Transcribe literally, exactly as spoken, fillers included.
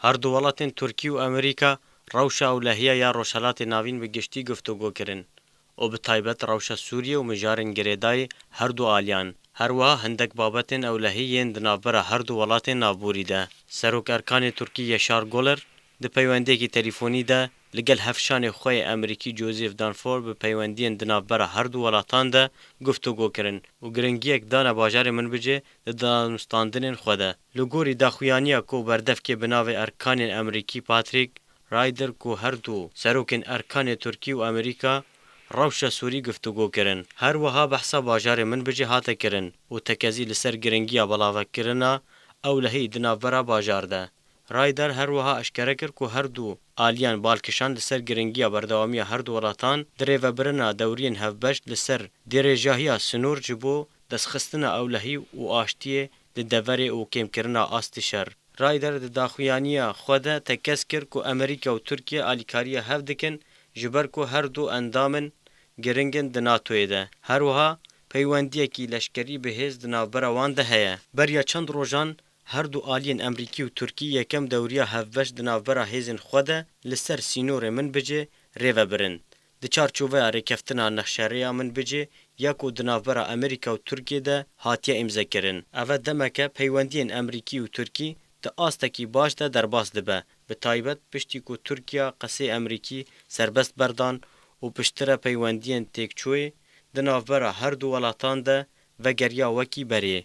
Her du welatên Tirkî û Amerîka rewşa ewlehiya ya Rojhelatê Navîn bi giştî guftûgo kirin û bi taybet rewşa Sûriyê û mijarên girêdayî her du aliyan. Her wiha hindek babetên ewlehî yên di navbera her du welatên navborî de. Serok Erkanê Tirkî Yaşar Goler di peywendiyekî telîfonî de li gel hevşanê xwe yê Amerîkî Joseph Dunford bi peywendiyên di navbera her du welatan de guftûgo kirin û giringiyek dane bajarê Minbicê di danûstandinên xwe de. Li gorî daxuyaniya ku berdevkê bi navê Erkanên Amerîkî Patrick Ryder ku her du serokên Erkanê Tirkî û Amerîka rewşa Sûrî guftûgo kirin. Her wiha behsa bajarê Minbicê hate kirin û tekezî li ser giringiya belavekirina ewlehî di navbera bajar de. Ryder her wiha eşkere kir ku her du aliyan bal kişand li ser giringiya berdewamiya her du welatan di rêvebirina dewriyên hevbeş li ser dirêjahiya sinûr ji bo destxistina ewlehî û aştiyê di deverê û kêmkirina astê şer. Ryder di daxuyaniya xwe de tekez kir ku Amerîka û Tirkiye alîkariya hev dikin, ji ber ku her du endam in giring in di NATOyê de. Her wiha peywendiyekî leşkerî bi hêz di navbera wan de heye. Beriya çend rojan her du aliyên Amerîkî û Tirkî yekem dewriya hevbeş di navbera hêzên xwe de li ser sînorê Minbicê rêvebirin. Di çarçoveya rêkeftina nexşerêya Minbicê ya ku di navbera Amerîka û Tirkiyê de hatiye îmzekirin. Eve demeke peywendiyên Amerîkî û Tirkî di astekî baş de derbas dibe, bi taybet piştî ku Tirkiya qesê Amerîkî serbest berdan û piştre peywendiyên têkçûyê di navbera her du welatan de vegeriya wekî berê.